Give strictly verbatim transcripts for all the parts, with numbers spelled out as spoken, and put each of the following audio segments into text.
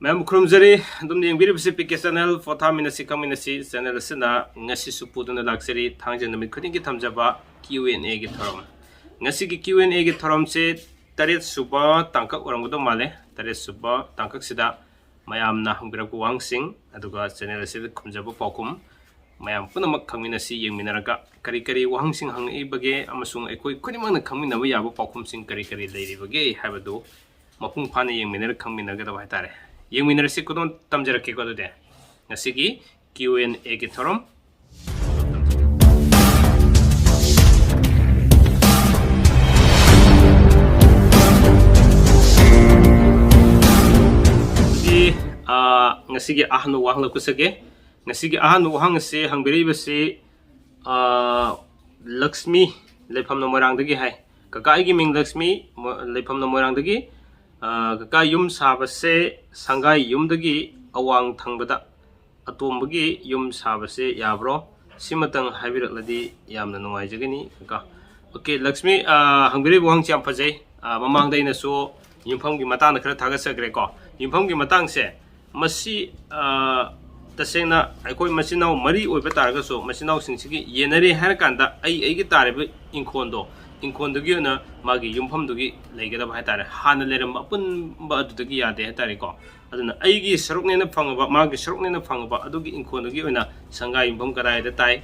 ꯃꯌꯥꯝ ꯈꯨꯔꯨꯝꯖꯔꯤ꯫ ꯑꯗꯨꯝ ꯌꯦꯡꯕꯤꯔꯤꯕꯁꯤ P K channel, ꯄꯣꯊꯥꯃꯤꯟꯅꯁꯤ ꯈꯪꯃꯤꯟꯅꯁꯤ channel ꯑꯁꯤꯅ ꯉꯁꯤꯁꯨ ꯄꯨꯗꯨꯅ ꯂꯥꯛꯆꯔꯤ, ꯊꯥꯡꯖ ꯅꯨꯃꯤꯠ ꯈꯨꯗꯤꯡꯒꯤ ꯊꯝꯖꯕ ꯀ꯭ꯌꯨ ꯑꯦꯟ ꯑꯦꯒꯤ ꯊꯧꯔꯝ꯫ ꯉꯁꯤꯒꯤ ꯀ꯭ꯌꯨ ꯑꯦꯟ ꯑꯦꯒꯤ ꯊꯧꯔꯝꯁꯦ ꯇꯔꯦꯠ ꯁꯨꯕ ꯇꯥꯡꯀꯛ ꯑꯣꯏꯔꯝꯒꯗꯧ ꯃꯥꯜꯂꯦ꯫ ꯇꯔꯦꯠ ꯁꯨꯕ ꯇꯥꯡꯀꯛꯁꯤꯗ ꯃꯌꯥꯝꯅ ꯍꯪꯕꯤꯔꯛꯄ ꯋꯥꯍꯪꯁꯤꯡ, ꯑꯗꯨꯒ ꯆꯦꯅꯦꯜ ꯑꯁꯤꯗ ꯈꯨꯝꯖꯕ ꯄꯥꯎꯈꯨꯝ, ꯃꯌꯥꯝ ꯄꯨꯝꯅꯃꯛ ꯈꯪꯃꯤꯟꯅꯁꯤ꯫ ꯌꯦꯡꯃꯤꯟꯅꯔꯒ ꯀꯔꯤ ꯀꯔꯤ ꯋꯥꯍꯪꯁꯤꯡ ꯍꯪꯉꯛꯏꯕꯒꯦ ꯑꯃꯁꯨꯡ ꯑꯩꯈꯣꯏ ꯈꯨꯗꯤꯡꯃꯛꯅ ꯈꯪꯃꯤꯟꯅꯕ ꯌꯥꯕ ꯄꯥꯎꯈꯨꯝꯁꯤꯡ ꯀꯔꯤ ꯀꯔꯤ ꯂꯩꯔꯤꯕꯒꯦ ꯍꯥꯏꯕꯗꯨ ꯃꯄꯨꯡ ꯐꯥꯅ ꯌꯦꯡꯃꯤꯟꯅꯔ ꯈꯪꯃꯤꯟꯅꯒꯗꯕ ꯍꯥꯏꯇꯥꯔꯦ꯫ ꯌꯦꯡꯃꯤꯟꯅꯔꯁꯤ꯫ ꯈꯨꯗꯣꯜ ꯇꯝꯖꯔꯛꯀꯦꯀꯣ꯫ ꯑꯗꯨꯗꯤ ꯉꯁꯤꯒꯤ ꯀ꯭ꯌꯨ ꯑꯦꯟ ꯑꯦꯒꯤ ꯊꯧꯔꯝ꯫ ꯑꯗꯨꯗꯤ, ꯑꯥ, ꯉꯁꯤꯒꯤ ꯑꯍꯥꯟꯕ ꯋꯥꯍꯪ ꯂꯧꯈꯠꯆꯒꯦ꯫ ꯉꯁꯤꯒꯤ ꯑꯍꯥꯟꯕ ꯋꯥꯍꯪ ꯑꯁꯤ ꯍꯪꯕꯤꯔꯛꯏꯕꯁꯤ, ꯑꯥ, ꯂꯛꯁꯃꯤ, ꯂꯩꯐꯝꯅ ꯃꯣꯏꯔꯥꯡꯗꯒꯤ ꯍꯥꯏ꯫ "ꯀꯀꯥ, ꯑꯩꯒꯤ ꯃꯤꯡ ꯂꯛꯁꯃꯤ, ꯃꯣ-, ꯂꯩꯐꯝꯅ ꯃꯣꯏꯔꯥꯡꯗꯒꯤ꯫ ꯑꯥ, ꯀꯀꯥ, ꯌꯨꯝ ꯁꯥꯕꯁꯦ ꯁꯪꯒꯥꯏ ꯌꯨꯝꯗꯒꯤ ꯑꯋꯥꯡ ꯊꯪꯕꯗ ꯑꯇꯣꯝꯕꯒꯤ ꯌꯨꯝ ꯁꯥꯕꯁꯦ ꯌꯥꯕ꯭ꯔꯣ? ꯁꯤꯃꯇꯪ ꯍꯥꯏꯕꯤꯔꯛꯂꯗꯤ ꯌꯥꯝꯅ ꯅꯨꯡꯉꯥꯏꯖꯒꯅꯤ, ꯀꯀꯥ꯫" ꯑꯣꯀꯦ, ꯂꯛꯁꯃꯤ, ꯑꯥ, ꯍꯪꯕꯤꯔꯤꯕ ꯋꯥꯍꯪꯁꯤ ꯌꯥꯝ ꯐꯖꯩ꯫ ꯑꯥ, ꯃꯃꯥꯡꯗ ꯑꯩꯅꯁꯨ ꯌꯨꯝꯐꯝꯒꯤ ꯃꯇꯥꯡꯗ ꯈꯔ ꯊꯥꯒꯠꯆꯈ꯭ꯔꯦꯀꯣ꯫ ꯌꯨꯝꯐꯝꯒꯤ ꯃꯇꯥꯡꯁꯦ, ꯃꯁꯤ, ꯑꯥ, ꯇꯁꯦꯡꯅ ꯑꯩꯈꯣꯏ ꯃꯆꯤꯟ ꯃꯅꯥꯎ ꯃꯔꯤ ꯑꯣꯏꯕ ꯇꯥꯔꯒꯁꯨ, ꯃꯆꯤꯟ ꯃꯅꯥꯎꯁꯤꯡꯁꯤꯒꯤ ꯌꯦꯟꯅꯔꯦ ꯍꯥꯏꯔ ꯀꯥꯟꯗ ꯑꯩ ꯑꯩꯒꯤ ꯇꯥꯔꯤꯕ ꯏꯪꯈꯣꯜꯗꯣ, ꯏꯪꯈꯣꯜꯗꯨꯒꯤ ꯑꯣꯏꯅ ꯃꯥꯒꯤ ꯌꯨꯝꯐꯝꯗꯨꯒꯤ ꯂꯩꯒꯗꯕ ꯍꯥꯏꯇꯥꯔꯦ꯫ ꯍꯥꯟꯅ ꯂꯩꯔꯝꯕ ꯑꯄꯨꯟꯕ ꯑꯗꯨꯗꯒꯤ ꯌꯥꯗꯦ ꯍꯥꯏꯇꯥꯔꯦꯀꯣ꯫ ꯑꯗꯨꯅ ꯑꯩꯒꯤ ꯁꯔꯨꯛꯅꯦꯅ ꯐꯪꯉꯕ, ꯃꯥꯒꯤ ꯁꯔꯨꯛꯅꯦꯅ ꯐꯪꯉꯕ ꯑꯗꯨꯒꯤ ꯏꯪꯈꯣꯜꯗꯨꯒꯤ ꯑꯣꯏꯅ ꯁꯪꯒꯥꯏ ꯌꯨꯝꯐꯝ ꯀꯗꯥꯏꯗ ꯇꯥꯏ,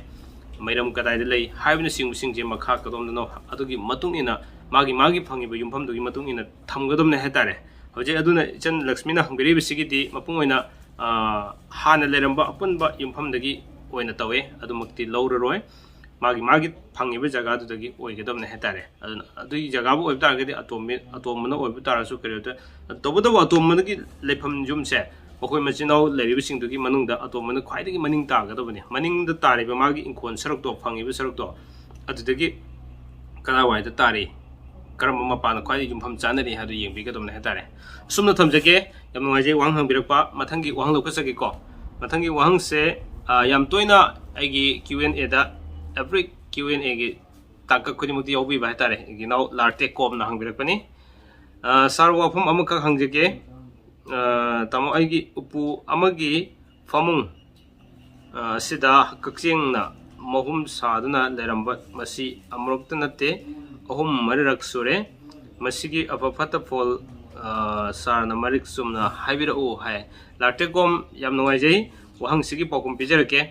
ꯃꯩꯔꯝ ꯀꯗꯥꯏꯗ ꯂꯩ ꯍꯥꯏꯕꯅꯆꯤꯡꯕꯁꯤꯡꯁꯦ ꯃꯈꯥ ꯀꯗꯣꯝꯗꯅꯣ, ꯑꯗꯨꯒꯤ ꯃꯇꯨꯡ ꯏꯟꯅ ꯃꯥꯒꯤ, ꯃꯥꯒꯤ ꯐꯪꯉꯤꯕ ꯌꯨꯝꯐꯝꯗꯨꯒꯤ ꯃꯇꯨꯡ ꯏꯟꯅ ꯊꯝꯒꯗꯕꯅꯦ ꯍꯥꯏꯇꯥꯔꯦ꯫ ꯍꯧꯖꯤꯛ ꯑꯗꯨꯅ ꯏꯆꯟ ꯂꯛꯁꯃꯤꯅ ꯍꯪꯕꯤꯔꯤꯕꯁꯤꯒꯤꯗꯤ ꯃꯄꯨꯡ ꯑꯣꯏꯅ, ꯑ, ꯍꯥꯟꯅ ꯂꯩꯔꯝꯕ ꯑꯄꯨꯟꯕ ꯌꯨꯝꯐꯝꯗꯒꯤ ꯑꯣꯏꯅ ꯇꯧꯋꯦ꯫ ꯑꯗꯨꯃꯛꯇꯤ ꯂꯧꯔꯔꯣꯏ꯫ ꯃꯥꯒꯤ, ꯃꯥꯒꯤ ꯐꯪꯉꯤꯕ ꯖꯒꯥꯗꯨꯗꯒꯤ ꯑꯣꯏꯒꯗꯕꯅꯦ ꯍꯥꯏꯇꯥꯔꯦ꯫ ꯑꯗꯨꯅ ꯑꯗꯨꯒꯤ ꯖꯒꯥꯕꯨ ꯑꯣꯏꯕ ꯇꯥꯔꯒꯗꯤ ꯑꯇꯣꯝꯕꯤ-, ꯑꯇꯣꯝꯕꯅ ꯑꯣꯏꯕ ꯇꯥꯔꯁꯨ ꯀꯔꯤ ꯑꯣꯏꯗ-, ꯇꯧꯕꯇꯕꯨ ꯑꯇꯣꯝꯕꯒꯤ ꯂꯩꯐꯝ ꯌꯨꯝꯁꯦ ꯃꯈꯣꯏ ꯃꯆꯤꯟ ꯃꯅꯥꯎ ꯂꯩꯔꯤꯕꯁꯤꯡꯗꯨꯒꯤ ꯃꯅꯨꯡꯗ ꯑꯇꯣꯝꯕꯅ ꯈ꯭ꯋꯥꯏꯗꯒꯤ ꯃꯅꯤꯡ ꯇꯥꯒꯗꯕꯅꯤ꯫ ꯃꯅꯤꯡꯗ ꯇꯥꯔꯤꯕ ꯃꯥꯒꯤ ꯏꯪꯈꯣꯜ ꯁꯔꯨꯛꯇꯣ, ꯐꯪꯉꯤꯕ ꯁꯔꯨꯛꯇꯣ, ꯑꯗꯨꯗꯒꯤ ꯀꯗꯥꯏꯋꯥꯏꯗ ꯇꯥꯔꯤ, ꯀꯔꯝꯕ ꯃꯄꯥꯅ ꯈ꯭ꯋꯥꯏꯗꯒꯤ ꯌꯨꯝꯐꯝ ꯆꯥꯅꯔꯤ ꯍꯥꯏꯕꯗꯨ ꯌꯦꯡꯕꯤꯒꯗꯕꯅꯤ ꯍꯥꯏꯇꯥꯔꯦ꯫ ꯑꯁꯨꯝꯅ ꯊꯝꯖꯒꯦ꯫ ꯌꯥꯝ ꯅꯨꯡꯉꯥꯏꯖꯩ ꯋꯥꯍꯪ ꯍꯪꯕꯤꯔꯛꯄ꯫ ꯃꯊꯪꯒꯤ ꯋꯥꯍꯪ ꯂꯧꯈꯠꯆꯒꯦꯀꯣ꯫ ꯃꯊꯪꯒꯤ ꯋꯥꯍꯪꯁꯦ, ꯑ, ꯌꯥꯝ ꯇꯣꯏꯅ ꯑꯩꯒꯤ ꯀ꯭ꯌꯨ ꯑꯦꯟ ꯑꯦꯗ, every ꯀ꯭ꯌꯨ ꯑꯦꯟ ꯑꯦꯒꯤ ꯇꯥꯡꯀꯛ ꯈꯨꯗꯤꯡꯃꯛꯇ ꯌꯥꯎꯕꯤꯕ ꯍꯥꯏꯇꯥꯔꯦ, ꯑꯩꯒꯤ ꯏꯅꯥꯎ ꯂꯥꯔꯇꯦꯛ ꯀꯣꯝꯅ ꯍꯪꯕꯤꯔꯛꯄꯅꯤ꯫ ꯑ, ꯁꯥꯔ, ꯋꯥꯐꯝ ꯑꯃꯈꯛ ꯍꯪꯖꯒꯦ꯫ ꯑ, ꯇꯥꯃꯣ, ꯑꯩꯒꯤ ꯎꯄꯨ ꯑꯃꯒꯤ ꯐꯃꯨꯡ, ꯑ, ꯑꯁꯤꯗ ꯀꯛꯆꯦꯡꯅ ꯃꯍꯨꯝ ꯁꯥꯗꯨꯅ ꯂꯩꯔꯝꯕ, ꯃꯁꯤ ꯑꯃꯨꯔꯛꯇ ꯅꯠꯇꯦ, ꯑꯍꯨꯝ ꯃꯔꯤꯔꯛ ꯁꯨꯔꯦ꯫ ꯃꯁꯤꯒꯤ ꯑꯐ ꯐꯠꯇ ꯐꯣꯜ, ꯑ, ꯁꯥꯔꯅ ꯃꯔꯤꯛ ꯆꯨꯝꯅ ꯍꯥꯏꯕꯤꯔꯛꯎ ꯍꯥꯏ꯫ ꯂꯥꯔꯇꯦꯀꯣꯝ, ꯌꯥꯝ ꯅꯨꯡꯉꯥꯏꯖꯩ, ꯋꯥꯍꯪꯁꯤꯒꯤ ꯄꯥꯎꯈꯨꯝ ꯄꯤꯖꯔꯛꯀꯦ꯫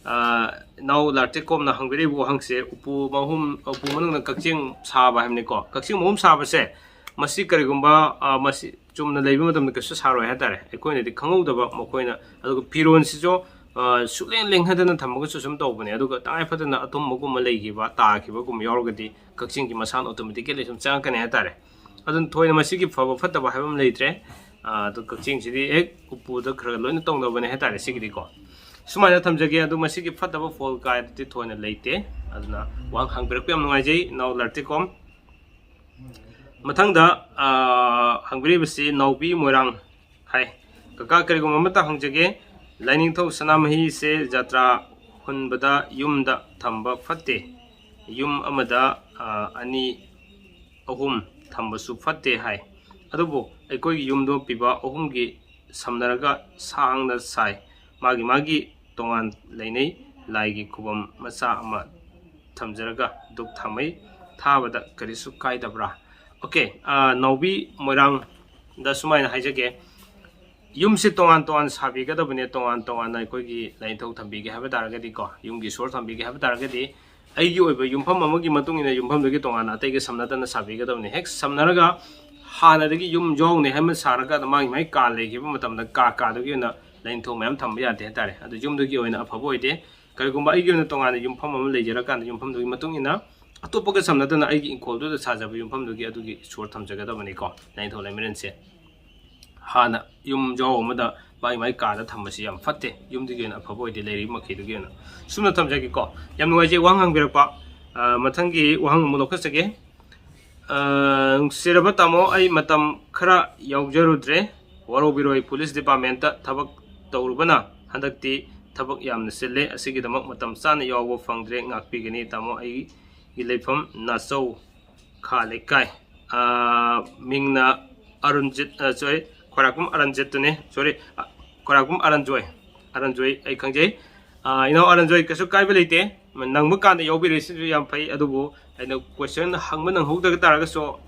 ꯑ, ꯏꯅꯥꯎ ꯂꯥꯔꯇꯦꯀꯣꯝꯅ ꯍꯪꯕꯤꯔꯛꯏꯕ ꯋꯥꯍꯪꯁꯦ, ꯎꯄꯨ ꯃꯍꯨꯝ, ꯎꯄꯨ ꯃꯅꯨꯡꯗ ꯀꯛꯆꯦꯡ ꯁꯥꯕ ꯍꯥꯏꯕꯅꯤꯀꯣ꯫ ꯀꯛꯆꯦꯡ ꯃꯍꯨꯝ ꯁꯥꯕꯁꯦ, ꯃꯁꯤ ꯀꯔꯤꯒꯨꯝꯕ, ꯑ, ꯃꯁꯤ ꯆꯨꯝꯅ ꯂꯩꯕ ꯃꯇꯝꯗ ꯀꯩꯁꯨ ꯁꯥꯔꯣꯏ ꯍꯥꯏꯇꯥꯔꯦ, ꯑꯩꯈꯣꯏꯅꯗꯤ ꯈꯪꯍꯧꯗꯕ꯫ ꯃꯈꯣꯏꯅ, ꯑꯗꯨꯒ ꯐꯤꯔꯣꯜꯁꯤꯁꯨ, ꯑ, ꯁꯨꯛꯂꯦꯡ ꯂꯦꯡꯍꯗꯅ ꯊꯝꯃꯒꯁꯨ ꯁꯨꯝ ꯇꯧꯕꯅꯦ꯫ ꯑꯗꯨꯒ ꯇꯉꯥꯏ ꯐꯗꯅ ꯑꯇꯨꯝꯕꯒꯨꯝꯕ ꯂꯩꯈꯤꯕ, ꯇꯥꯈꯤꯕꯒꯨꯝꯕ ꯌꯥꯎꯔꯒꯗꯤ ꯀꯛꯆꯦꯡꯒꯤ ꯃꯁꯥꯅ automatically ꯁꯨꯝ ꯆꯪꯉꯛꯀꯅꯤ ꯍꯥꯏꯇꯥꯔꯦ꯫ ꯑꯗꯨꯅ ꯊꯣꯏꯅ ꯃꯁꯤꯒꯤ ꯐꯕ ꯐꯠꯇꯕ ꯍꯥꯏꯕ ꯑꯃ ꯂꯩꯇ꯭ꯔꯦ꯫ ꯑ, ꯑꯗꯨ ꯀꯛꯆꯦꯡꯁꯤꯗꯤ ꯍꯦꯛ ꯎꯄꯨꯗ ꯈꯔ ꯂꯣꯏꯅ ꯇꯧꯅꯕꯅꯦ ꯍꯥꯏꯇꯥꯔꯦ꯫ ꯁꯤꯒꯤꯗꯤꯀꯣ ꯁꯨꯃꯥꯏꯅ ꯊꯝꯖꯒꯦ꯫ ꯑꯗꯨ ꯃꯁꯤꯒꯤ ꯐꯠꯇꯕ ꯐꯣꯜ ꯀꯥꯏꯗꯗꯤ ꯊꯣꯏꯅ ꯂꯩꯇꯦ꯫ ꯑꯗꯨꯅ ꯋꯥꯍꯪ ꯍꯪꯕꯤꯔꯛꯄ ꯌꯥꯝ ꯅꯨꯡꯉꯥꯏꯖꯩ, ꯏꯅꯥꯎ ꯂꯥꯔꯇꯦꯀꯣꯝ꯫ ꯃꯊꯪꯗ, ꯑ, ꯍꯪꯕꯤꯔꯤꯕꯁꯤ ꯅꯥꯎꯕꯤ ꯃꯣꯏꯔꯥꯡ ꯍꯥꯏ꯫ ꯀꯀꯥ, ꯀꯔꯤꯒꯨꯝꯕ ꯑꯃꯇ ꯍꯪꯖꯒꯦ꯫ ꯂꯥꯏꯅꯤꯡꯊꯧ ꯁꯅꯥꯃꯍꯤꯁꯦ ꯖꯇ꯭ꯔꯥ ꯍꯨꯟꯕꯗ ꯌꯨꯝꯗ ꯊꯝꯕ ꯐꯠꯇꯦ꯫ ꯌꯨꯝ ꯑꯃꯗ, ꯑ, ꯑꯅꯤ ꯑꯍꯨꯝ ꯊꯝꯕꯁꯨ ꯐꯠꯇꯦ ꯍꯥꯏ꯫ ꯑꯗꯨꯕꯨ ꯑꯩꯈꯣꯏꯒꯤ ꯌꯨꯝꯗꯣ ꯄꯤꯕ ꯑꯍꯨꯝꯒꯤ ꯁꯝꯅꯔꯒ ꯁꯥꯡꯅ ꯁꯥꯏ꯫ ꯃꯥꯒꯤ ꯃꯥꯒꯤ ꯇꯣꯉꯥꯟ ꯂꯩꯅꯩ꯫ ꯂꯥꯏꯒꯤ ꯈꯨꯕꯝ ꯃꯆꯥ ꯑꯃ ꯊꯝꯖꯔꯒ ꯙꯨꯞ ꯊꯥꯃꯩ ꯊꯥꯕꯗ ꯀꯔꯤꯁꯨ ꯀꯥꯏꯗꯕ꯭ꯔꯥ? ꯑꯣꯀꯦ, ꯑ, ꯅꯥꯎꯕꯤ ꯃꯣꯏꯔꯥꯡꯗ ꯁꯨꯃꯥꯏꯅ ꯍꯥꯏꯖꯒꯦ꯫ ꯌꯨꯝꯁꯦ ꯇꯣꯉꯥꯟ ꯇꯣꯉꯥꯟ ꯁꯥꯕꯤꯒꯗꯕꯅꯦ, ꯇꯣꯉꯥꯟ ꯇꯣꯉꯥꯟꯅ ꯑꯩꯈꯣꯏꯒꯤ ꯂꯥꯏꯅꯤꯡꯊꯧ ꯊꯝꯕꯤꯒꯦ ꯍꯥꯏꯕ ꯇꯥꯔꯒꯗꯤꯀꯣ, ꯌꯨꯝꯒꯤ ꯏꯁꯣꯔ ꯊꯝꯕꯤꯒꯦ ꯍꯥꯏꯕ ꯇꯥꯔꯒꯗꯤ, ꯑꯩꯒꯤ ꯑꯣꯏꯕ ꯌꯨꯝꯐꯝ ꯑꯃꯒꯤ ꯃꯇꯨꯡ ꯏꯟꯅ ꯌꯨꯝꯐꯝꯗꯨꯒꯤ ꯇꯣꯉꯥꯟꯅ ꯑꯇꯩꯒ ꯁꯝꯅꯗꯅ ꯁꯥꯕꯤꯒꯗꯕꯅꯤ꯫ ꯍꯦꯛ ꯁꯝꯅꯔꯒ ꯍꯥꯟꯅꯗꯒꯤ ꯌꯨꯝ ꯌꯥꯎꯅꯤ ꯍꯥꯏꯕ ꯁꯥꯔꯒ ꯑꯗ ꯃꯥꯒꯤ ꯃꯥꯒꯤ ꯀꯥ ꯂꯩꯈꯤꯕ ꯃꯇꯝꯗ ꯀꯥ ꯀꯥꯗꯨꯒꯤ ꯑꯣꯏꯅ ꯂꯥꯏꯅꯤꯡꯊꯧ ꯃꯌꯥꯝ ꯊꯝꯕ ꯌꯥꯗꯦ ꯍꯥꯏꯇꯥꯔꯦ꯫ ꯑꯗꯨ ꯌꯨꯝꯗꯨꯒꯤ ꯑꯣꯏꯅ ꯑꯐꯕ ꯑꯣꯏꯗꯦ꯫ ꯀꯔꯤꯒꯨꯝꯕ ꯑꯩꯒꯤ ꯑꯣꯏꯅ ꯇꯣꯉꯥꯟꯅ ꯌꯨꯝꯐꯝ ꯑꯃ ꯂꯩꯖꯔꯀꯥꯟꯗ ꯌꯨꯝꯐꯝꯗꯨꯒꯤ ꯃꯇꯨꯡ ꯏꯟꯅ ꯑꯇꯣꯞꯄꯒ ꯁꯝꯅꯗꯅ ꯑꯩꯒꯤ ꯏꯪꯈꯣꯜꯗꯨꯗ ꯁꯥꯖꯕ ꯌꯨꯝꯐꯝꯗꯨꯒꯤ ꯑꯗꯨꯒꯤ ꯏꯁꯣꯔ ꯊꯝꯖꯒꯗꯕꯅꯤꯀꯣ, ꯂꯥꯏꯅꯤꯡꯊꯧ ꯂꯩꯃꯔꯦꯟꯁꯦ꯫ ꯍꯥꯟꯅ ꯌꯨꯝ ꯖꯥꯎ ꯑꯃꯗ ꯃꯥꯒꯤ ꯃꯥꯒꯤ ꯀꯥꯗ ꯊꯝꯕꯁꯤ ꯌꯥꯝ ꯐꯠꯇꯦ, ꯌꯨꯝꯗꯨꯒꯤ ꯑꯣꯏꯅ ꯑꯐꯕ ꯑꯣꯏꯗꯦ, ꯂꯩꯔꯤꯕ ꯃꯈꯩꯗꯨꯒꯤ ꯑꯣꯏꯅ꯫ ꯁꯨꯝꯅ ꯊꯝꯖꯒꯦꯀꯣ꯫ ꯌꯥꯝ ꯅꯨꯡꯉꯥꯏꯖꯩ ꯋꯥꯍꯪ ꯍꯪꯕꯤꯔꯛꯄ꯫ ꯑ, ꯃꯊꯪꯒꯤ ꯋꯥꯍꯪ ꯑꯃꯨꯛ ꯂꯧꯈꯠꯆꯒꯦ꯫ ꯑ, ꯅꯨꯡꯁꯤꯔꯕ ꯇꯥꯃꯣ, ꯑꯩ ꯃꯇꯝ ꯈꯔ ꯌꯥꯎꯖꯔꯨꯗ꯭ꯔꯦ, ꯋꯥꯔꯧꯕꯤꯔꯣꯏ꯫ ꯄꯨꯂꯤꯁ ꯗꯤꯄꯥꯔꯠꯃꯦꯟꯇ ꯊꯕꯛ ꯇꯧꯔꯨꯕꯅ ꯍꯟꯗꯛꯇꯤ ꯊꯕꯛ ꯌꯥꯝꯅ ꯆꯤꯜꯂꯦ꯫ ꯑꯁꯤꯒꯤꯗꯃꯛ ꯃꯇꯝ ꯆꯥꯅ ꯌꯥꯎꯕ ꯐꯪꯗ꯭ꯔꯦ, ꯉꯥꯛꯄꯤꯒꯅꯤ ꯇꯥꯃꯣ꯫ ꯑꯩꯒꯤ ꯂꯩꯐꯝ ꯅꯥꯆꯧ ꯈꯥ ꯂꯩꯀꯥꯏ꯫ ꯑ, ꯃꯤꯡꯅ ꯑꯔꯨꯟꯖꯤꯠ, ꯑ, ꯁꯣꯔꯤ, ꯈ꯭ꯋꯥꯏꯔꯥꯛꯄꯝ ꯑꯔꯟꯖꯤꯠꯇꯨꯅꯦ, ꯁꯣꯔꯤ, ꯈ꯭ꯋꯥꯏꯔꯥꯛꯄꯝ ꯑꯔꯟꯖꯣꯏ꯫ ꯑꯔꯟꯖꯣꯏ ꯑꯩ ꯈꯪꯖꯩ꯫ ꯏꯅꯥꯎ ꯑꯔꯟꯖꯣꯏ, ꯀꯩꯁꯨ ꯀꯥꯏꯕ ꯂꯩꯇꯦ, ꯅꯪꯕ ꯀꯥꯟꯗ ꯌꯥꯎꯕꯤꯔꯛꯏꯁꯤꯁꯨ ꯌꯥꯝ ꯐꯩ꯫ ꯑꯗꯨꯕꯨ ꯑꯩꯅ ꯀꯣꯏꯁꯟ ꯍꯪꯕ ꯅꯪꯍꯧꯗꯕ ꯇꯥꯔꯒꯁꯨ,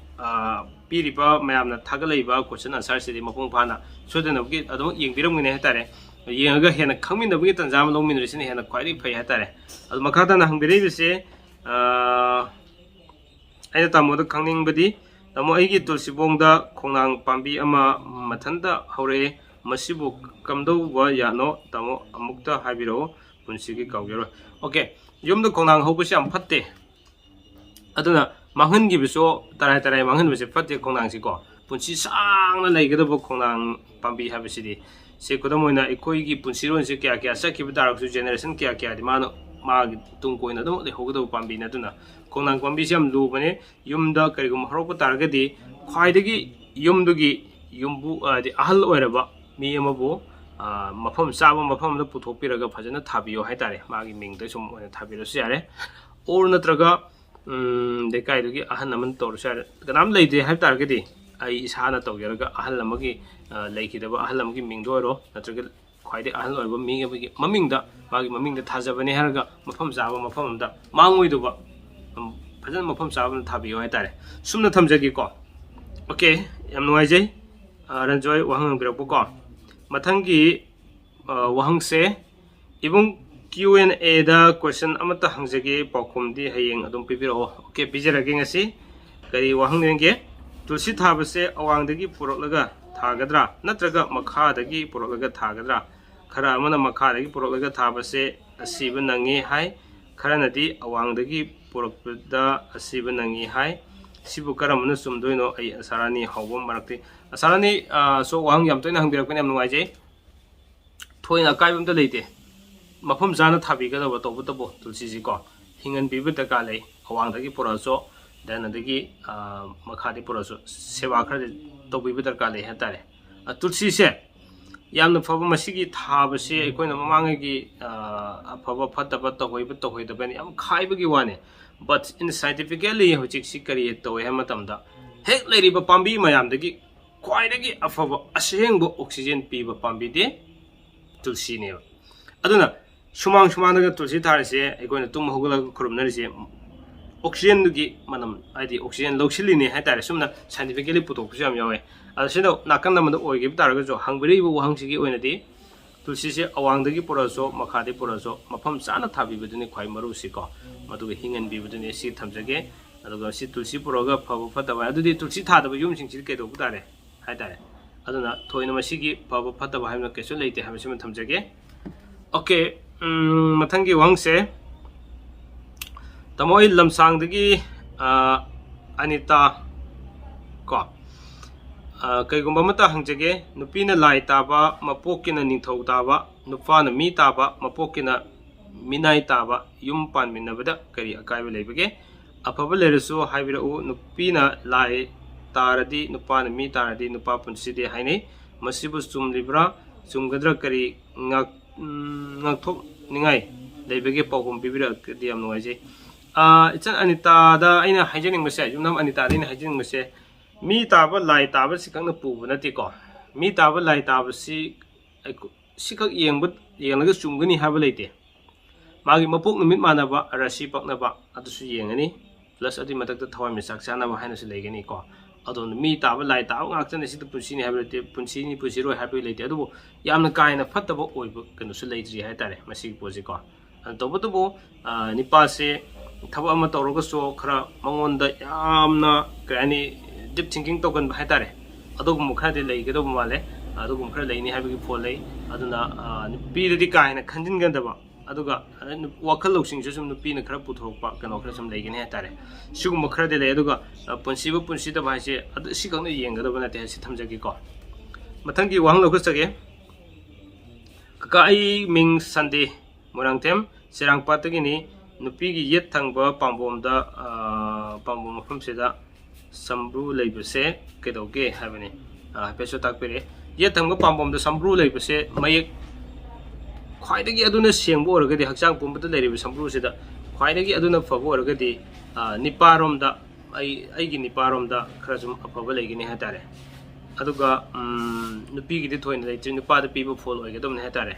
ꯄꯤꯔꯤꯕ ꯃꯌꯥꯝꯅ ꯊꯥꯒꯠꯂꯛꯏꯕ ꯀꯣꯏꯁꯟ ꯑꯟꯁꯔꯁꯤꯗꯤ ꯃꯄꯨꯡ ꯐꯥꯅ ꯁꯣꯏꯗꯅꯕꯒꯤ ꯑꯗꯨꯝ ꯌꯦꯡꯕꯤꯔꯝꯒꯅꯤ ꯍꯥꯏꯇꯥꯔꯦ꯫ ꯌꯦꯡꯉꯒ ꯍꯦꯟꯅ ꯈꯪꯃꯤꯟꯅꯕꯒꯤ ꯇꯥꯟꯖꯥ ꯑꯃ ꯂꯧꯃꯤꯟꯅꯔꯤꯁꯤꯅ ꯍꯦꯟꯅ ꯈ꯭ꯋꯥꯏꯗꯒꯤ ꯐꯩ ꯍꯥꯏꯇꯥꯔꯦ꯫ ꯑꯗꯨ ꯃꯈꯥ ꯇꯥꯅ ꯍꯪꯕꯤꯔꯛꯏꯕꯁꯦ, ꯑꯩꯅ ꯇꯥꯃꯣꯗ ꯈꯪꯅꯤꯡꯕꯗꯤ, ꯇꯥꯃꯣ, ꯑꯩꯒꯤ ꯇꯨꯜꯁꯤꯕꯣꯡꯗ ꯈꯣꯡꯅꯥꯡ ꯄꯥꯝꯕꯤ ꯑꯃ ꯃꯊꯟꯇ ꯍꯧꯔꯛꯑꯦ, ꯃꯁꯤꯕꯨ ꯀꯝꯗꯧꯕ ꯌꯥꯠꯅꯣ? ꯇꯥꯃꯣ, ꯑꯃꯨꯛꯇ ꯍꯥꯏꯕꯤꯔꯛꯑꯣ, ꯄꯨꯟꯁꯤꯒꯤ ꯀꯥꯎꯖꯔꯣꯏ꯫ ꯑꯣꯀꯦ, ꯌꯨꯝꯗ ꯈꯣꯡꯅꯥꯡ ꯍꯧꯕꯁꯤ ꯌꯥꯝ ꯐꯠꯇꯦ꯫ ꯑꯗꯨꯅ ꯃꯥꯡꯍꯟꯈꯤꯕꯁꯨ, ꯇꯔꯥꯏ ꯇꯔꯥꯏ ꯃꯥꯡꯍꯟꯕꯁꯦ ꯐꯠꯇꯦ ꯈꯣꯡꯅꯥꯡꯁꯤꯀꯣ꯫ ꯄꯨꯟꯁꯤ ꯁꯥꯡꯅ ꯂꯩꯒꯗꯕ ꯈꯣꯡꯅꯥꯡ ꯄꯥꯝꯕꯤ ꯍꯥꯏꯕꯁꯤꯗꯤ, ꯁꯦ, ꯈꯨꯗꯝ ꯑꯣꯏꯅ, ꯑꯩꯈꯣꯏꯒꯤ ꯄꯨꯟꯁꯤꯔꯣꯟꯁꯦ ꯀꯌꯥ ꯀꯌꯥ ꯆꯠꯈꯤꯕ ꯇꯥꯔꯒꯁꯨ, ꯖꯦꯅꯦꯔꯦꯁꯟ ꯀꯌꯥ ꯀꯌꯥꯗꯤ ꯃꯥꯅ, ꯃꯥꯒꯤ ꯇꯨꯡ ꯀꯣꯏꯅ ꯑꯗꯨꯝ ꯂꯩꯍꯧꯒꯗꯕ ꯄꯥꯝꯕꯤꯅꯤ꯫ ꯑꯗꯨꯅ ꯈꯣꯡꯅꯥꯡ ꯄꯥꯝꯕꯤꯁꯦ ꯌꯥꯝ ꯂꯨꯕꯅꯦ꯫ ꯌꯨꯝꯗ ꯀꯔꯤꯒꯨꯝꯕ ꯍꯧꯔꯛꯄ ꯇꯥꯔꯒꯗꯤ, ꯈ꯭ꯋꯥꯏꯗꯒꯤ ꯌꯨꯝꯗꯨꯒꯤ ꯌꯨꯝꯕꯨ, ꯍꯥꯏꯗꯤ ꯑꯍꯜ ꯑꯣꯏꯔꯕ ꯃꯤ ꯑꯃꯕꯨ, ꯃꯐꯝ ꯆꯥꯕ ꯃꯐꯝ ꯑꯃꯗ ꯄꯨꯊꯣꯛꯄꯤꯔꯒ ꯐꯖꯅ ꯊꯥꯕꯤꯌꯣ ꯍꯥꯏꯇꯥꯔꯦ꯫ ꯃꯥꯒꯤ ꯃꯤꯡꯗ ꯁꯨꯝ ꯑꯣꯏꯅ ꯊꯥꯕꯤꯔꯁꯨ ꯌꯥꯔꯦ꯫ ꯑꯣꯔ ꯅꯠꯇ꯭ꯔꯒ ꯂꯩꯀꯥꯏꯗꯨꯒꯤ ꯑꯍꯜ ꯑꯃꯅ ꯇꯧꯔꯁꯨ ꯌꯥꯔꯦ꯫ ꯀꯅꯥꯝ ꯂꯩꯇꯦ ꯍꯥꯏꯕ ꯇꯥꯔꯒꯗꯤ, ꯑꯩ ꯏꯁꯥꯅ ꯇꯧꯖꯔꯒ, ꯑꯍꯜ ꯑꯃꯒꯤ, ꯂꯩꯈꯤꯗꯕ ꯑꯍꯜ ꯑꯃꯒꯤ ꯃꯤꯡꯗ ꯑꯣꯏꯔꯣ, ꯅꯠꯇ꯭ꯔꯒ ꯈ꯭ꯋꯥꯏꯗꯒꯤ ꯑꯍꯜ ꯑꯣꯏꯕ ꯃꯤ ꯑꯃꯒꯤ ꯃꯃꯤꯡꯗ, ꯃꯥꯒꯤ ꯃꯃꯤꯡꯗ ꯊꯥꯖꯕꯅꯦ ꯍꯥꯏꯔꯒ, ꯃꯐꯝ ꯆꯥꯕ ꯃꯐꯝ ꯑꯃꯗ, ꯃꯥꯡꯉꯣꯏꯗꯕ, ꯐꯖꯅ ꯃꯐꯝ ꯆꯥꯕ ꯑꯃꯗ ꯊꯥꯕꯤꯌꯨ ꯍꯥꯏꯇꯥꯔꯦ꯫ ꯁꯨꯝꯅ ꯊꯝꯖꯒꯦꯀꯣ꯫ ꯑꯣꯀꯦ, ꯌꯥꯝ ꯅꯨꯡꯉꯥꯏꯖꯩ꯫ ꯔꯟꯖꯣꯏ ꯋꯥꯍꯪ ꯍꯪꯕꯤꯔꯛꯄꯀꯣ꯫ ꯃꯊꯪꯒꯤ ꯋꯥꯍꯪꯁꯦ, ꯏꯕꯨꯡ, Q and Aꯗ ꯀꯣꯏꯁꯟ ꯑꯃꯠꯇ ꯍꯪꯖꯒꯦ, ꯄꯥꯎꯈꯨꯝꯗꯤ ꯍꯌꯦꯡ ꯑꯗꯨꯝ ꯄꯤꯕꯤꯔꯛꯑꯣ꯫ ꯑꯣꯀꯦ, ꯄꯤꯖꯔꯒꯦ꯫ ꯉꯁꯤ ꯀꯔꯤ ꯋꯥꯍꯪ ꯌꯦꯡꯒꯦ? ꯇꯨꯜꯁꯤ ꯊꯥꯕꯁꯦ ꯑꯋꯥꯡꯗꯒꯤ ꯄꯨꯔꯛꯂꯒ ꯊꯥꯒꯗ꯭ꯔꯥ, ꯅꯠꯇ꯭ꯔꯒ ꯃꯈꯥꯗꯒꯤ ꯄꯨꯔꯛꯂꯒ ꯊꯥꯒꯗ꯭ꯔꯥ? ꯈꯔ ꯑꯃꯅ ꯃꯈꯥꯗꯒꯤ ꯄꯨꯔꯛꯂꯒ ꯊꯥꯕꯁꯦ ꯑꯁꯤꯕ ꯅꯪꯉꯤ ꯍꯥꯏ, ꯈꯔꯅꯗꯤ ꯑꯋꯥꯡꯗꯒꯤ ꯄꯨꯔꯛꯄꯗ ꯑꯁꯤꯕ ꯅꯪꯉꯤ ꯍꯥꯏ꯫ ꯁꯤꯕꯨ ꯀꯔꯝꯕꯅ ꯆꯨꯝꯗꯣꯏꯅꯣ? ꯑꯩ ꯑꯁꯥꯔꯥꯅꯤ ꯍꯥꯎꯕꯝ ꯃꯔꯛꯇꯤ꯫ ꯑꯁꯥꯔꯥꯅꯤ, ꯁꯣ ꯋꯥꯍꯪ ꯌꯥꯝ ꯇꯣꯏꯅ ꯍꯪꯕꯤꯔꯛꯄꯅ ꯌꯥꯝ ꯅꯨꯡꯉꯥꯏꯖꯩ꯫ ꯊꯣꯏꯅ ꯑꯀꯥꯏꯕ ꯑꯝꯇ ꯂꯩꯇꯦ꯫ ꯃꯐꯝ ꯆꯥꯅ ꯊꯥꯕꯤꯒꯗꯕ ꯇꯧꯕꯇꯕꯨ ꯇꯨꯜꯁꯤꯁꯤꯀꯣ, ꯍꯤꯡꯍꯟꯕꯤꯕ ꯗꯔꯀꯥꯔ ꯂꯩ꯫ ꯑꯋꯥꯡꯗꯒꯤ ꯄꯨꯔꯛꯑꯁꯨ, then ꯑꯗꯒꯤ ꯃꯈꯥꯗꯒꯤ ꯄꯨꯔꯛꯑꯁꯨ, ꯁꯦꯕꯥ ꯈꯔꯗꯤ ꯇꯧꯕꯤꯕ ꯗꯔꯀꯥꯔ ꯂꯩ ꯍꯥꯏꯇꯥꯔꯦ꯫ ꯇꯨꯜꯁꯤꯁꯦ ꯌꯥꯝꯅ ꯐꯕ, ꯃꯁꯤꯒꯤ ꯊꯥꯕꯁꯤ ꯑꯩꯈꯣꯏꯅ ꯃꯃꯥꯡꯉꯩꯒꯤ ꯑꯐꯕ ꯐꯠꯇꯕ, ꯇꯧꯍꯩꯕ ꯇꯧꯍꯩꯗꯕꯅ ꯌꯥꯝ ꯈꯥꯏꯕꯒꯤ ꯋꯥꯅꯤ꯫ But in scientifically ꯍꯧꯖꯤꯛꯁꯤ ꯀꯔꯤ ꯇꯧꯋꯦ ꯍꯥꯏꯕ ꯃꯇꯝꯗ, ꯍꯦꯛ ꯂꯩꯔꯤꯕ ꯄꯥꯝꯕꯤ ꯃꯌꯥꯝꯗꯒꯤ ꯈ꯭ꯋꯥꯏꯗꯒꯤ ꯑꯐꯕ ꯑꯁꯦꯡꯕ oxygen ꯄꯤꯕ ꯄꯥꯝꯕꯤꯗꯤ ꯇꯨꯜꯁꯤꯅꯦꯕ꯫ ꯑꯗꯨꯅ ꯁꯨꯃꯥꯡ ꯁꯨꯃꯥꯡꯗꯒ ꯇꯨꯜꯁꯤ ꯊꯥꯔꯤꯁꯦ, ꯑꯩꯈꯣꯏꯅ ꯇꯨꯝ ꯍꯧꯒꯠꯂꯒ ꯈꯨꯔꯨꯝꯅꯔꯤꯁꯦ, oxygenꯗꯨꯒꯤ ꯃꯅꯝ, ꯍꯥꯏꯗꯤ oxygen ꯂꯧꯁꯤꯜꯂꯤꯅꯦ ꯍꯥꯏꯇꯥꯔꯦ꯫ ꯁꯨꯝꯅ scientifically ꯄꯨꯊꯣꯛꯄꯁꯨ ꯌꯥꯝ ꯌꯥꯎꯋꯦ꯫ ꯑꯗꯣ ꯁꯤꯗ ꯅꯥꯀꯟ ꯑꯃꯗ ꯑꯣꯏꯈꯤꯕ ꯇꯥꯔꯒꯁꯨ, ꯍꯪꯕꯤꯔꯛꯏꯕ ꯋꯥꯍꯪꯁꯤꯒꯤ ꯑꯣꯏꯅꯗꯤ ꯇꯨꯜꯁꯤꯁꯦ ꯑꯋꯥꯡꯗꯒꯤ ꯄꯨꯔꯛꯑꯁꯨ, ꯃꯈꯥꯗꯒꯤ ꯄꯨꯔꯛꯑꯁꯨ, ꯃꯐꯝ ꯆꯥꯅ ꯊꯥꯕꯤꯕꯗꯨꯅꯤ ꯈ꯭ꯋꯥꯏ ꯃꯔꯨꯁꯤꯀꯣ꯫ ꯃꯗꯨꯒ ꯍꯤꯡꯍꯟꯕꯤꯕꯗꯨꯅꯤ ꯁꯤ ꯊꯝꯖꯒꯦ꯫ ꯑꯗꯨꯒ ꯁꯤ ꯇꯨꯜꯁꯤ ꯄꯨꯔꯛꯑꯒ ꯐꯕ ꯐꯠꯇꯕ, ꯑꯗꯨꯗꯤ ꯇꯨꯜꯁꯤ ꯊꯥꯗꯕ ꯌꯨꯝꯁꯤꯡꯁꯤꯗꯤ ꯀꯩꯗꯧꯕ ꯇꯥꯔꯦ ꯍꯥꯏꯇꯥꯔꯦ꯫ ꯑꯗꯨꯅ ꯊꯣꯏꯅ ꯃꯁꯤꯒꯤ ꯐꯕ ꯐꯠꯇꯕ ꯍꯥꯏꯕꯅ ꯀꯩꯁꯨ ꯂꯩꯇꯦ ꯍꯥꯏꯕꯁꯤꯃ ꯊꯝꯖꯒꯦ꯫ Okay, ꯎꯝ, ꯃꯊꯪꯒꯤ ꯋꯥꯍꯪꯁꯦ, ꯇꯥꯃꯣ, ꯑꯩ ꯂꯝꯁꯥꯡꯗꯒꯤ, ꯑ, ꯑꯅꯤꯇꯥ ꯀꯣ, ꯑ, ꯀꯩꯒꯨꯝꯕ ꯑꯃꯇ ꯍꯪꯖꯒꯦ꯫ ꯅꯨꯄꯤꯅ ꯂꯥꯏ ꯇꯥꯕ, ꯃꯄꯣꯛꯀꯤꯅ ꯅꯤꯡꯊꯧ ꯇꯥꯕ, ꯅꯨꯄꯥꯅ ꯃꯤ ꯇꯥꯕ, ꯃꯄꯣꯛꯀꯤꯅ ꯃꯤꯅꯥꯏ ꯇꯥꯕ ꯌꯨꯝ ꯄꯥꯟꯃꯤꯟꯅꯕꯗ ꯀꯔꯤ ꯑꯀꯥꯏꯕ ꯂꯩꯕꯒꯦ? ꯑꯐꯕ ꯂꯩꯔꯁꯨ ꯍꯥꯏꯕꯤꯔꯛꯎ꯫ ꯅꯨꯄꯤꯅ ꯂꯥꯏ ꯇꯥꯔꯗꯤ, ꯅꯨꯄꯥꯅ ꯃꯤ ꯇꯥꯔꯗꯤ ꯅꯨꯄꯥ ꯄꯨꯟꯁꯤꯗꯦ ꯍꯥꯏꯅꯩ꯫ ꯃꯁꯤꯕꯨ ꯆꯨꯝꯂꯤꯕ꯭ꯔꯥ? ꯆꯨꯝꯒꯗ꯭ꯔꯥ? ꯀꯔꯤ ꯉꯥꯛ-, ꯎꯝ, ꯉꯥꯛꯊꯣꯛꯅꯤꯡꯉꯥꯏ ꯂꯩꯕꯒꯦ? ꯄꯥꯎꯈꯨꯝ ꯄꯤꯕꯤꯔꯛꯑꯒꯗꯤ ꯌꯥꯝ ꯅꯨꯡꯉꯥꯏꯖꯩ꯫ ꯑꯥ, ꯏꯆꯟ ꯑꯅꯤꯇꯥꯗ ꯑꯩꯅ ꯍꯥꯏꯖꯅꯤꯡꯕꯁꯦ, ꯌꯨꯝꯅꯥꯝ ꯑꯅꯤꯇꯥꯗ ꯑꯩꯅ ꯍꯥꯏꯖꯅꯤꯡꯕꯁꯦ, ꯃꯤ ꯇꯥꯕ ꯂꯥꯏ ꯇꯥꯕꯁꯤ ꯈꯛꯅ ꯄꯨꯕ ꯅꯠꯇꯦꯀꯣ꯫ ꯃꯤ ꯇꯥꯕ ꯂꯥꯏ ꯇꯥꯕꯁꯤ ꯑꯩꯈꯣ-, ꯁꯤꯈꯛ ꯌꯦꯡꯕ, ꯌꯦꯡꯂꯒ ꯆꯨꯝꯒꯅꯤ ꯍꯥꯏꯕ ꯂꯩꯇꯦ꯫ ꯃꯥꯒꯤ ꯃꯄꯣꯛ ꯅꯨꯃꯤꯠ ꯃꯥꯟꯅꯕ, ꯔꯥꯁꯤ ꯄꯛꯅꯕ, ꯑꯗꯨꯁꯨ ꯌꯦꯡꯒꯅꯤ꯫ Plus ꯑꯗꯨꯒꯤ ꯃꯊꯛꯇ ꯊꯋꯥꯟꯃꯤꯆꯥꯛ ꯆꯥꯟꯅꯕ ꯍꯥꯏꯅꯁꯨ ꯂꯩꯒꯅꯤꯀꯣ꯫ ꯑꯗꯣ ꯃꯤ ꯇꯥꯕ ꯂꯥꯏ ꯇꯥꯕ ꯉꯥꯛꯇꯅ ꯁꯤꯗ ꯄꯨꯟꯁꯤꯅꯤ ꯍꯥꯏꯕ ꯂꯩꯇꯦ, ꯄꯨꯟꯁꯤꯅꯤ ꯄꯨꯟꯁꯤꯔꯣꯏ ꯍꯥꯏꯕ ꯂꯩꯇꯦ꯫ ꯑꯗꯨꯕꯨ ꯌꯥꯝꯅ ꯀꯥ ꯍꯦꯟꯅ ꯐꯠꯇꯕ ꯑꯣꯏꯕ ꯀꯩꯅꯣꯁꯨ ꯂꯩꯇ꯭ꯔꯤ ꯍꯥꯏꯇꯥꯔꯦ ꯃꯁꯤꯒꯤ ꯄꯣꯠꯁꯤꯀꯣ꯫ ꯑꯗꯨ ꯇꯧꯕꯇꯕꯨ, ꯑ, ꯅꯤꯄꯥꯁꯦ ꯊꯕꯛ ꯑꯃ ꯇꯧꯔꯒꯁꯨ ꯈꯔ ꯃꯉꯣꯟꯗ ꯌꯥꯝꯅ, ꯀꯩ ꯍꯥꯏꯅꯤ, deep thinking ꯇꯧꯒꯟꯕ ꯍꯥꯏꯇꯥꯔꯦ꯫ ꯑꯗꯨꯒꯨꯝꯕ ꯈꯔꯗꯤ ꯂꯩꯒꯗꯧꯕ ꯃꯥꯜꯂꯦ꯫ ꯑꯗꯨꯒꯨꯝꯕ ꯈꯔ ꯂꯩꯅꯤ ꯍꯥꯏꯕꯒꯤ ꯐꯣꯜ ꯂꯩ꯫ ꯑꯗꯨꯅ, ꯑ, ꯅꯨꯄꯤꯗꯗꯤ ꯀꯥ ꯍꯦꯟꯅ ꯈꯟꯖꯤꯟꯒꯗꯕ, ꯑꯗꯨꯒ, ꯑ, ꯅꯨ-, ꯋꯥꯈꯜ ꯂꯧꯁꯤꯡꯁꯨ ꯁꯨꯝ ꯅꯨꯄꯤꯅ ꯈꯔ ꯄꯨꯊꯣꯔꯛꯄ ꯀꯩꯅꯣ ꯈꯔ ꯁꯨꯝ ꯂꯩꯒꯅꯤ ꯍꯥꯏꯇꯥꯔꯦ꯫ ꯁꯤꯒꯨꯝꯕ ꯈꯔꯗꯤ ꯂꯩ꯫ ꯑꯗꯨꯒ, ꯑ, ꯄꯨꯟꯁꯤꯕ ꯄꯨꯟꯁꯤꯗꯕ ꯍꯥꯏꯁꯦ ꯑꯗꯨ ꯁꯤꯈꯛꯅ ꯌꯦꯡꯒꯗꯕ ꯅꯠꯇꯦ ꯍꯥꯏꯁꯤ ꯊꯝꯖꯒꯦꯀꯣ꯫ ꯃꯊꯪꯒꯤ ꯋꯥꯍꯪ ꯂꯧꯈꯠꯆꯒꯦ꯫ ꯀꯀꯥ, ꯑꯩ ꯃꯤꯡ ꯁꯟꯗꯦ, ꯃꯣꯏꯔꯥꯡꯊꯦꯝ, ꯆꯦꯔꯥꯡꯄꯥꯠꯇꯒꯤꯅꯤ꯫ ꯅꯨꯄꯤꯒꯤ ꯌꯦꯠ ꯊꯪꯕ ꯄꯥꯝꯕꯣꯝꯗ, ꯑ, ꯄꯥꯝꯕꯣꯝ ꯃꯐꯝꯁꯤꯗ ꯁꯝꯕ꯭ꯔꯨ ꯂꯩꯕꯁꯦ ꯀꯩꯗꯧꯒꯦ ꯍꯥꯏꯕꯅꯤ꯫ ꯑ, ꯍꯥꯏꯐꯦꯠꯁꯨ ꯇꯥꯛꯄꯤꯔꯛꯑꯦ꯫ ꯌꯦꯠ ꯊꯪꯕ ꯄꯥꯝꯕꯣꯝꯗ ꯁꯝꯕ꯭ꯔꯨ ꯂꯩꯕꯁꯦ ꯃꯌꯦꯛ, ꯈ꯭ꯋꯥꯏꯗꯒꯤ ꯑꯗꯨꯅ ꯁꯦꯡꯕ ꯑꯣꯏꯔꯒꯗꯤ, ꯍꯛꯆꯥꯡ ꯄꯨꯝꯕꯗ ꯂꯩꯔꯤꯕ ꯁꯝꯕ꯭ꯔꯨꯁꯤꯗ ꯈ꯭ꯋꯥꯏꯗꯒꯤ ꯑꯗꯨꯅ ꯐꯕ ꯑꯣꯏꯔꯒꯗꯤ, ꯑ, ꯅꯤꯄꯥꯔꯣꯝꯗ, ꯑꯩ, ꯑꯩꯒꯤ ꯅꯤꯄꯥꯔꯣꯝꯗ ꯈꯔ ꯁꯨꯝ ꯑꯐꯕ ꯂꯩꯒꯅꯤ ꯍꯥꯏꯇꯥꯔꯦ꯫ ꯑꯗꯨꯒ ꯎꯝ, ꯅꯨꯄꯤꯒꯤꯗꯤ ꯊꯣꯏꯅ ꯂꯩꯇ꯭ꯔꯤ, ꯅꯨꯄꯥꯗ ꯄꯤꯕ ꯐꯣꯜ ꯑꯣꯏꯒꯗꯕꯅꯤ ꯍꯥꯏꯇꯥꯔꯦ꯫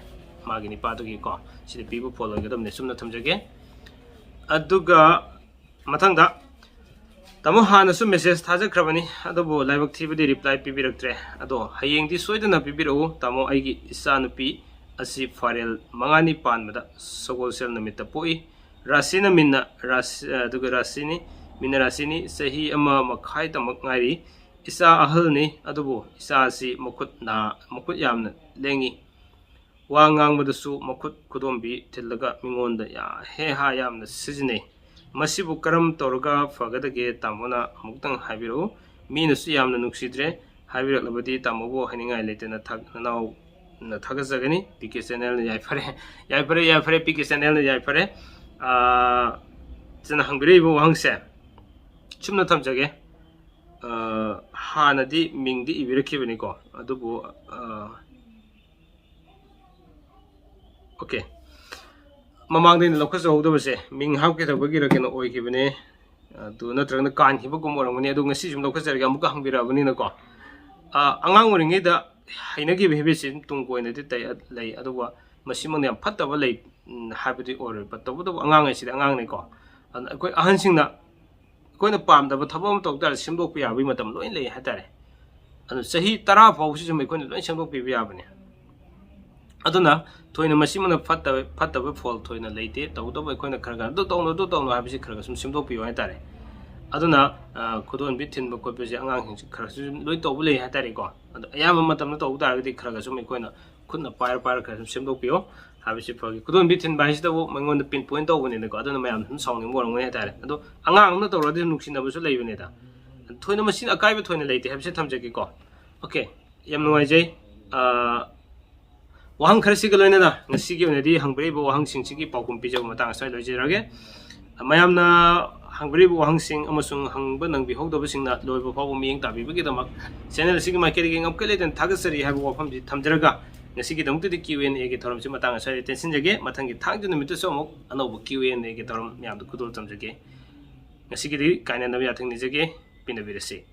ꯃꯥꯒꯤ ꯅꯨꯄꯥꯗꯨꯒꯤꯀꯣ, ꯁꯤꯗ ꯄꯤꯕ ꯐꯣꯜ ꯑꯣꯏꯒꯗꯕꯅꯤ, ꯆꯨꯝꯅ ꯊꯝꯖꯒꯦ꯫ ꯑꯗꯨꯒ ꯃꯊꯪꯗ, ꯇꯥꯃꯣ, ꯍꯥꯟꯅꯁꯨ ꯃꯦꯁꯦꯖ ꯊꯥꯖꯈ꯭ꯔꯕꯅꯤ, ꯑꯗꯨꯕꯨ ꯂꯥꯏꯕꯛ ꯊꯤꯕꯗꯤ ꯔꯤꯄ꯭ꯂꯥꯏ ꯄꯤꯕꯤꯔꯛꯇ꯭ꯔꯦ꯫ ꯑꯗꯣ ꯍꯌꯦꯡꯗꯤ ꯁꯣꯏꯗꯅ ꯄꯤꯕꯤꯔꯛꯎ ꯇꯥꯃꯣ, ꯑꯩꯒꯤ ꯏꯆꯥꯅꯨꯄꯤ ꯑꯁꯤ ꯐꯥꯔꯦꯜ ꯃꯉꯥꯅꯤ ꯄꯥꯟꯕꯗ ꯁꯒꯣꯜꯁꯦꯜ ꯅꯨꯃꯤꯠꯇ ꯄꯣꯛꯏ꯫ ꯔꯥꯁꯤꯅ ꯃꯤꯟꯅ ꯔꯥꯁꯤ, ꯑꯗꯨꯒ ꯔꯥꯁꯤꯅꯤ, ꯃꯤꯟꯅ ꯔꯥꯁꯤꯅꯤ꯫ ꯆꯍꯤ ꯑꯃ ꯃꯈꯥꯏꯇꯃꯛ ꯉꯥꯏꯔꯤ꯫ ꯏꯆꯥ ꯑꯍꯜꯅꯤ, ꯑꯗꯨꯕꯨ ꯏꯆꯥ ꯑꯁꯤ ꯃꯈꯨꯠ ꯅꯥ-, ꯃꯈꯨꯠ ꯌꯥꯝꯅ ꯂꯦꯡꯉꯤ꯫ ꯋꯥ ꯉꯥꯡꯕꯗꯁꯨ ꯃꯈꯨꯠ ꯈꯨꯗꯣꯝꯕꯤ ꯊꯤꯜꯂꯒ ꯃꯤꯉꯣꯟꯗ ꯌꯥ-, ꯍꯦ ꯍꯥ ꯌꯥꯝꯅ ꯁꯤꯖꯤꯟꯅꯩ꯫ ꯃꯁꯤꯕꯨ ꯀꯔꯝ ꯇꯧꯔꯒ ꯐꯒꯗꯒꯦ? ꯇꯥꯃꯣꯅ ꯑꯃꯨꯛꯇꯪ ꯍꯥꯏꯕꯤꯔꯛꯎ꯫ ꯃꯤꯅꯁꯨ ꯌꯥꯝꯅ ꯅꯨꯡꯁꯤꯗ꯭ꯔꯦ꯫ ꯍꯥꯏꯕꯤꯔꯛꯂꯕꯗꯤ ꯇꯥꯃꯣꯕꯨ ꯍꯥꯏꯅꯤꯡꯉꯥꯏ ꯂꯩꯇꯅ ꯊꯥ-, ꯅꯅꯥꯎꯅ ꯊꯥꯒꯠꯆꯒꯅꯤ꯫ P K ꯆꯦꯅꯦꯜꯅ ꯌꯥꯏꯐꯔꯦ꯫ ꯌꯥꯏꯐꯔꯦ, ꯌꯥꯏꯐꯔꯦ, P K ꯆꯦꯅꯦꯜꯅ ꯌꯥꯏꯐꯔꯦ꯫ ꯑꯥ, ꯆꯤꯅ ꯍꯪꯕꯤꯔꯛꯏꯕ ꯋꯥꯍꯪꯁꯦ ꯆꯨꯝꯅ ꯊꯝꯖꯒꯦ꯫ ꯑꯥ, ꯍꯥꯟꯅꯗꯤ ꯃꯤꯡꯗꯤ ꯏꯕꯤꯔꯛꯈꯤꯕꯅꯤꯀꯣ, ꯑꯗꯨꯕꯨ, ꯑꯥ, ꯑꯣꯀꯦ꯫ ꯃꯃꯥꯡꯗ ꯑꯩꯅ ꯂꯧꯈꯠꯆꯍꯧꯗꯕꯁꯦ, ꯃꯤꯡ ꯍꯥꯞꯀꯗꯕꯒꯤꯔ ꯀꯩꯅꯣ ꯑꯣꯏꯈꯤꯕꯅꯦ꯫ ꯑꯗꯨ ꯅꯠꯇ꯭ꯔꯒꯅ ꯀꯥꯟꯈꯤꯕꯒꯨꯝ ꯑꯣꯏꯔꯝꯒꯅꯤ꯫ ꯑꯗꯨ ꯉꯁꯤꯁꯨ ꯂꯧꯈꯠꯆꯔꯒꯦ, ꯑꯃꯨꯛꯀ ꯍꯪꯕꯤꯔꯛꯑꯕꯅꯤꯅꯀꯣ꯫ ꯑꯥ, ꯑꯉꯥꯡ ꯑꯣꯏꯔꯤꯉꯩꯗ ꯍꯩꯅꯈꯤꯕ ꯍꯦꯕꯤꯠꯁꯤ ꯑꯗꯨꯝ ꯇꯨꯡ ꯀꯣꯏꯅꯗꯤ ꯇꯩ-, ꯂꯩ꯫ ꯑꯗꯨꯒ ꯃꯁꯤꯃꯛꯅ ꯌꯥꯝ ꯐꯠꯇꯕ ꯂꯩ, ꯎꯝ, ꯍꯥꯏꯕꯗꯤ ꯑꯣꯏꯔꯣꯏꯕ꯫ ꯇꯧꯕꯇꯕꯨ ꯑꯉꯥꯡ ꯍꯥꯏꯁꯤꯗꯤ ꯑꯉꯥꯡꯅꯤꯀꯣ꯫ ꯑꯗꯨꯅ ꯑꯩꯈꯣꯏ ꯑꯍꯟꯁꯤꯡꯅ ꯑꯩꯈꯣꯏꯅ ꯄꯥꯝꯗꯕ ꯊꯕꯛ ꯑꯃ ꯇꯧ ꯇꯥꯔꯗꯤ ꯁꯦꯝꯗꯣꯛꯄ ꯌꯥꯕꯒꯤ ꯃꯇꯝ ꯂꯣꯏ ꯂꯩ ꯍꯥꯏꯇꯥꯔꯦ꯫ ꯑꯗꯨ ꯆꯍꯤ ꯇꯔꯥ ꯐꯥꯎꯕꯁꯤꯁꯨ ꯑꯩꯈꯣꯏꯅ ꯂꯣꯏ ꯁꯦꯝꯗꯣꯛꯄꯤꯕ ꯌꯥꯕꯅꯦ꯫ ꯑꯗꯨꯅ ꯊꯣꯏꯅ ꯃꯁꯤꯃꯅ ꯐꯠꯇꯕ, ꯐꯠꯇꯕ ꯐꯣꯜ ꯊꯣꯏꯅ ꯂꯩꯇꯦ꯫ ꯇꯧꯕꯇꯕꯨ ꯑꯩꯈꯣꯏꯅ ꯈꯔ ꯈꯔ ꯑꯗꯨ ꯇꯧꯅꯨ, ꯑꯗꯨ ꯇꯧꯅꯨ ꯍꯥꯏꯕꯁꯤ ꯈꯔ ꯈꯔ ꯁꯨꯝ ꯁꯦꯝꯗꯣꯛꯄꯤꯌꯨ ꯍꯥꯏꯇꯥꯔꯦ꯫ ꯑꯗꯨꯅ, ꯑ, ꯈꯨꯗꯣꯟꯕꯤ ꯊꯤꯟꯕ ꯈꯣꯠꯄꯁꯦ ꯑꯉꯥꯡꯁꯤꯡꯁꯤ ꯈꯔꯁꯨ ꯂꯣꯏ ꯇꯧꯕ ꯂꯩ ꯍꯥꯏꯇꯥꯔꯦꯀꯣ꯫ ꯑꯗꯣ ꯑꯌꯥꯝꯕ ꯃꯇꯝꯗ ꯇꯧꯕ ꯇꯥꯔꯒꯗꯤ ꯈꯔ ꯈꯔ ꯁꯨꯝ ꯑꯩꯈꯣꯏꯅ ꯈꯨꯠꯅ ꯄꯥꯏꯔ ꯄꯥꯏꯔ ꯈꯔ ꯁꯨꯝ ꯁꯦꯝꯗꯣꯛꯄꯤꯌꯣ ꯍꯥꯏꯕꯁꯤ ꯐꯒꯤ꯫ ꯈꯨꯗꯣꯟꯕꯤ ꯊꯤꯟꯕ ꯍꯥꯏꯁꯤꯗꯕꯨ ꯃꯉꯣꯟꯗ ꯄꯤꯟ ꯄꯣꯏꯟ ꯇꯧꯕꯅꯤꯅꯀꯣ, ꯑꯗꯨꯅ ꯃꯌꯥꯝ ꯁꯨꯝ ꯁꯥꯎꯅꯤꯡꯕ ꯑꯣꯏꯔꯝꯒꯅꯤ ꯍꯥꯏꯇꯥꯔꯦ꯫ ꯑꯗꯣ ꯑꯉꯥꯡ ꯑꯃꯅ ꯇꯧꯔꯗꯤ ꯅꯨꯡꯁꯤꯅꯕꯁꯨ ꯂꯩꯕꯅꯤꯗ꯫ ꯊꯣꯏꯅ ꯃꯁꯤꯅ ꯑꯀꯥꯏꯕ ꯊꯣꯏꯅ ꯂꯩꯇꯦ ꯍꯥꯏꯕꯁꯤ ꯊꯝꯖꯒꯦꯀꯣ꯫ ꯑꯣꯀꯦ, ꯌꯥꯝ ꯅꯨꯡꯉꯥꯏꯖꯩ꯫ ꯑꯥ, ꯋꯥꯍꯪ ꯈꯔꯁꯤꯒ ꯂꯣꯏꯅꯅ ꯉꯁꯤꯒꯤ ꯑꯣꯏꯅꯗꯤ ꯍꯪꯕꯤꯔꯛꯏꯕ ꯋꯥꯍꯪꯁꯤꯡꯁꯤꯒꯤ ꯄꯥꯎꯈꯨꯝ ꯄꯤꯖꯕ ꯃꯇꯥꯡ ꯑꯁ꯭ꯋꯥꯏꯗ ꯂꯣꯏꯖꯔꯒꯦ꯫ ꯃꯌꯥꯝꯅ ꯍꯪꯕꯤꯔꯤꯕ ꯋꯥꯍꯪꯁꯤꯡ ꯑꯃꯁꯨꯡ ꯍꯪꯕ ꯅꯪꯕꯤꯍꯧꯗꯕꯁꯤꯡꯅ ꯂꯣꯏꯕ ꯐꯥꯎꯕ ꯃꯤꯠꯌꯦꯡ ꯇꯥꯕꯤꯕꯒꯤꯗꯃꯛ ꯆꯦꯅꯦꯜ ꯑꯁꯤꯒꯤ ꯃꯥꯏꯀꯩꯗꯒꯤ ꯉꯝꯈꯩ ꯂꯩꯇꯅ ꯊꯥꯒꯠꯆꯔꯤ ꯍꯥꯏꯕ ꯋꯥꯐꯝꯁꯤ ꯊꯝꯖꯔꯒ, ꯉꯁꯤꯒꯤꯗꯃꯛꯇꯗꯤ ꯀ꯭ꯌꯨ ꯑꯦꯟ ꯑꯦꯒꯤ ꯊꯧꯔꯝꯁꯤ ꯃꯇꯥꯡ ꯑꯁ꯭ꯋꯥꯏꯗ ꯇꯦꯟꯁꯤꯟꯖꯒꯦ꯫ ꯃꯊꯪꯒꯤ ꯊꯥꯡꯖ ꯅꯨꯃꯤꯠꯇꯁꯨ ꯑꯃꯨꯛ ꯑꯅꯧꯕ ꯀ꯭ꯌꯨ ꯑꯦꯟ ꯑꯦꯒꯤ ꯊꯧꯔꯝ ꯃꯌꯥꯝꯗ ꯈꯨꯗꯣꯜ ꯇꯝꯖꯒꯦ꯫ ꯉꯁꯤꯒꯤꯗꯤ ꯀꯥꯏꯅꯅꯕ ꯌꯥꯊꯪ ꯅꯤꯖꯒꯦ꯫ ꯄꯤꯅꯕꯤꯔꯁꯤ꯫